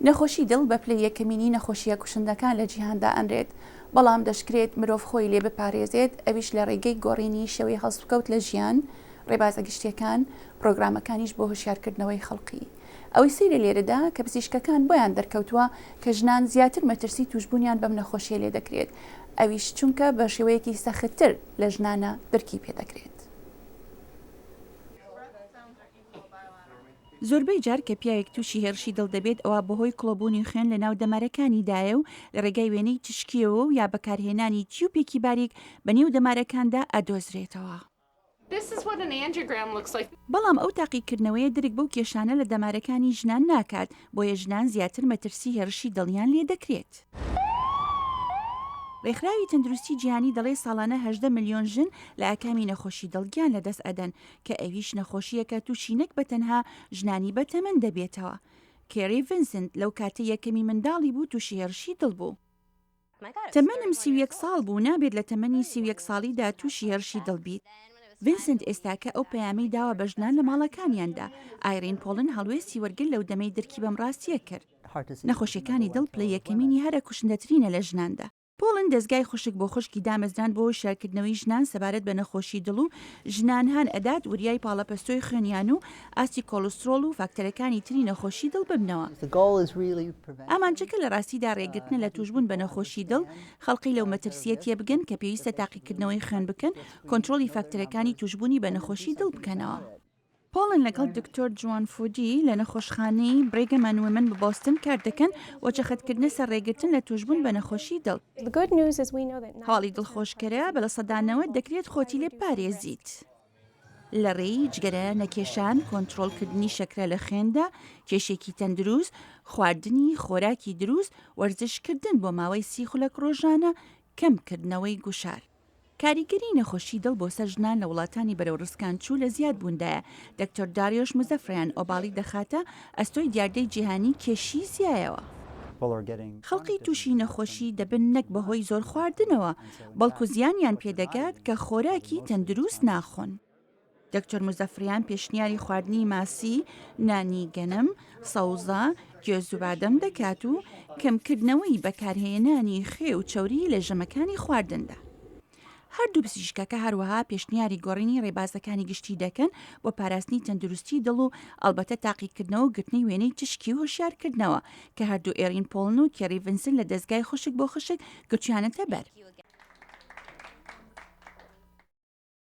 نەخۆشی دڵ بە پلەی یەکەمینی نەخۆشییە کوشندەکان لە جیهاندا ئەنرێت، بەڵام دەشکرێت مرۆڤ خۆی لێ بپارێزێت ئەویش لە ڕێگەی گۆڕینی شێوەی هەڵسوکەوت لە ژیان، ڕێبازە گشتیەکان، پڕۆگرامەکانیش بۆ هۆشیارکردنەوەی خەڵقی. ئەوەی سەیرە لێرەدا کە پزیشکەکان بۆیان دەرکەوتووە کە ژنان زیاتر مەترسی توشبوونیان بەم نەخۆشیە لێ دەکرێت ئەویش چونکە بە شێوەیەکی سەختتر لە ژنانە درکی پێ دەکرێت. زۆربەی جار کە پیاوێک تووشی هێڕشی دڵ دەبێت ئەوا بەهۆی کڵۆبوونی خوێن لە ناو دەمارەکانیدایە و لە ڕێگای وێنەی تیشکییەوە و یا بەکارهێنانی تیوپێکی باریک بە نێو دەمارەکاندا ئەدۆزرێتەوە. بەڵام ئەو تاقیکردنەوەیە درک بەو کێشانە لە دەمارەکانی ژنان ناکات، بۆیە ژنان زیاتر مەترسی هێڕشی دڵیان لێدەکرێت. ڕێکخراوی تەندروستی جیهانی دەڵێت ساڵانە 18 ملیۆن ژن لە ئاکامی نەخۆشی دڵ گیان لەدەست ئەدەن، کە ئەویش نەخۆشییەکە تووشی نەک بە تەنها ژنانی بەتەمەن دەبێتەوە. کێری ڤینسنت لەو کاتەی یەکەمی منداڵی بوو تووشی هێڕشی دڵ بوو. تەمەنم 31 ساڵ بوو، نابێت لە تەمەنی 31 ساڵیدا تووشی هێڕشی دڵ بیت. ڤینسنت ئێستاکە ئەو پەیامەی داوە بە ژنان لە ماڵەکانیاندا. ئایرین پۆڵن هەڵوێستی وەرگرت لەو دەمەی درکی بەم ڕاستییە کرد. نەخۆشیەکانی دڵ پلەی یەکەمینی هەرە کوشندەترینە لە ژناندا. پۆڵن دەزگای خوشک بۆ خوشکی دامەزراند بۆ هۆشیارکردنەوەی ژنان سەبارەت بە نەخۆشی دڵ و ژنان هان ئەدات وریای پاڵەپەستۆی خوێنیان و ئاستی کۆڵسترۆڵ و فاکتەرەکانی تری نەخۆشی دڵ ببنەوە. ئامانجەکە لە ڕاستیدا ڕێگرتنە لە توشبوون بە نەخۆشی دڵ، خەڵقی لەو مەترسییە تێبگەن کە پێویستە تاقیکردنەوەی خوێن بکەن، کۆنترۆڵی فاکتەرەکانی توشبوونی بە نەخۆشی دڵ بکەنەوە. پۆڵن لەگەڵ دکتۆر جوان فودی لە نەخۆشخانەی Brigham and Women بە بۆستن کار دەکەن بۆ جەختکردنە سەر ڕێگرتن لە تووشبوون بە نەخۆشی دڵ. هەواڵی دڵخۆشکەرە بە 90% دەکرێت خۆتی لێ بپارێزیت. لە ڕێی جگەرە نەکێشان، کۆنترۆڵکردنی شەکرە لە خوێندا، کێشێکی تەندروست، خواردنی خۆراکی دروست، وەرزشکردن بۆ ماوەی 30 خولەک ڕۆژانە، کەمکردنەوەی گوشار. کاریگەری نەخۆشی دڵ بۆ سەر ژنان لە وڵاتانی بەرەو ڕسکانچوو لە زیاد بووندایە، دکتۆر داریۆش موزەفریان ئۆباڵی دەخاتە ئەستۆی دیاردەی جیهانی کێشی زیایەوە. خەڵکی تووشی نەخۆشی دەبن نەک بەهۆی زۆر خواردنەوە، بەڵکو زیانیان پێدەگات کە خۆراکی تەندروست ناخۆن. دکتۆر موزەفریان پێشنیاری خواردنی ماسی، نانی گەنم، سەوزە، گوێز و بادەم دەکات و کەمکردنەوەی بەکارهێنانی خوێ و چەوری لە ژەمەکانی خواردندا. هەردوو پزیشکەکە هەروەها پێشنیاری گۆڕینی ڕێبازەکانی گشتی دەکەن بۆ پاراستنی تەندروستی دڵ و ئەڵبەتە تاقیکردنەوە و گرتنی وێنەی تیشکی و هۆشیارکردنەوە کە هەردوو ئێرین پۆڵن و کێری ڤنسن لە دەزگای خوشک بۆ خوشک گرتویانەتە بەر.